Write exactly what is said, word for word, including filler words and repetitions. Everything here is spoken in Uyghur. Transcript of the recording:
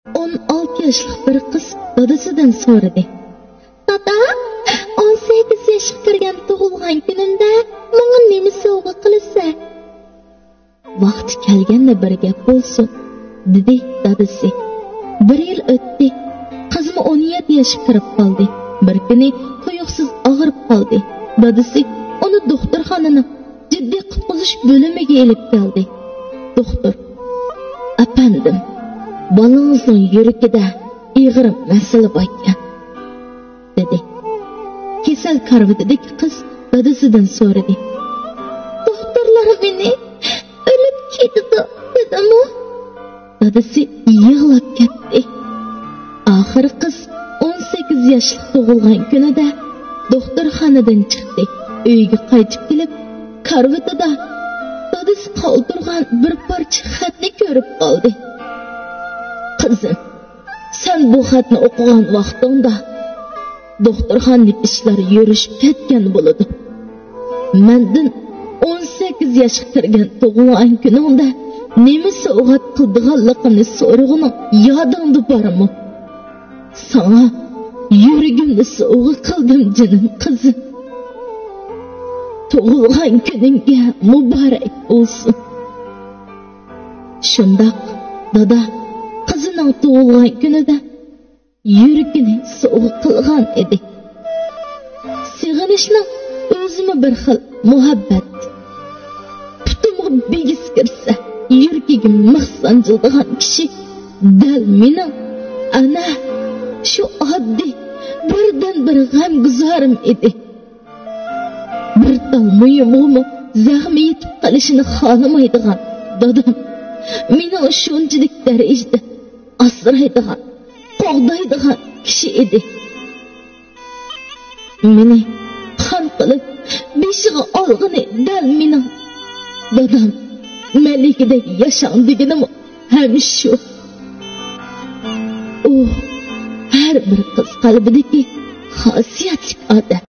ئون ئالتە ياشلىق بىر قىز دادىسىدىن سورىدى: «دادا، ئون سەككىز ياشقا كىرگەن تۇغۇلغان كۈنۈمدە ماڭا نېمە سوۋغا قىلىسەن؟» «ۋاقتى كەلگەندە بىر گەپ بولسۇن»، دېدى دادىسى. بىر يىل ئۆتتى. قىزمۇ ئون يەتتە ياشقا كىرىپ قالدى. بىر كۈنى تۇيۇقسىز ئاغرىپ قالدى. دادىسى ئۇنى دوختۇرخانىنىڭ جىددىي قۇتقۇزۇش بۆلۈمىگە ئېلىپ كەلدى. دوختۇر: «ئەپەندىم، بالىڭىزنىڭ يۈرىكىدە ئېغىر مەسىلە باركەن»، دېدى. كېسەل كارىۋىتىدىكى قىز دادىسىدىن سورىدى: «دوختۇرلار مېنى ئۆلۈپ كېتىدۇ دېدىمۇ؟» دادىسى يىغلاپ كەتتى. ئاخىرى قىز ئون سەككىز ياشلىق تۇغۇلغان كۈنىدە دوختۇرخانىدىن چىقتى. ئۆيگە قايتىپ كېلىپ، كارىۋىتىدا دادىسى قالدۇرغان بىر پارچە خەتنى كۆرۈپ قالدى. «قىزىم، سەن بۇ خەتنى ئوقۇغان ۋاقتىڭدا دوختۇرخانىدىكى ئىشلار يۈرۈشۈپ كەتكەن بولىدۇ. مەندىن ئون سەككىز ياشقا كىرگەن تۇغۇلغان كۈنۈڭدە نېمە سوۋغات قىلىدىغانلىقىمنى سورىغىنىڭ يادىڭدا بارمۇ؟ ساڭا يۈرىكىمنى سوۋغا قىلدىم، جېنىم قىزىم. تۇغۇلغان كۈنۈڭگە مۇبارەك بولسۇن.» شۇنداق دادا قىزىنىڭ تۇغۇلغان كۈنىدە يۈرىكىنى سوۋغا قىلغان ئىدى. سېغىنىشنىڭ ئۆزىمۇ بىر خىل مۇھەببەت. پۇتۇمغا بىگىز كىرسە، يۈرىكىگە مىخ سانجىلىدىغان كىشى دەل مېنىڭ، ئەنە، شۇ ئاددىي، بىردىنبىر غەمگۈزارىم ئىدى. بىر تال مويۇمغىمۇ زەخمى يېتىپ قېلىشىنى خالىمايدىغان دادام مېنىڭ شۇنچىلىك دەرىجىدە ئاسرايدىغان، قوغدايدىغان كىشى ئىدى. مېنى قان قىلىپ بېشىغا ئالغىنى دەل مېنىڭ. دادام مەلىكىدەك ياشاڭ دېگىنىمۇ ھەم شۇ. ئۇ ھەر بىر قىز قەلبىدىكى خاسىيەتلىك ئادەم.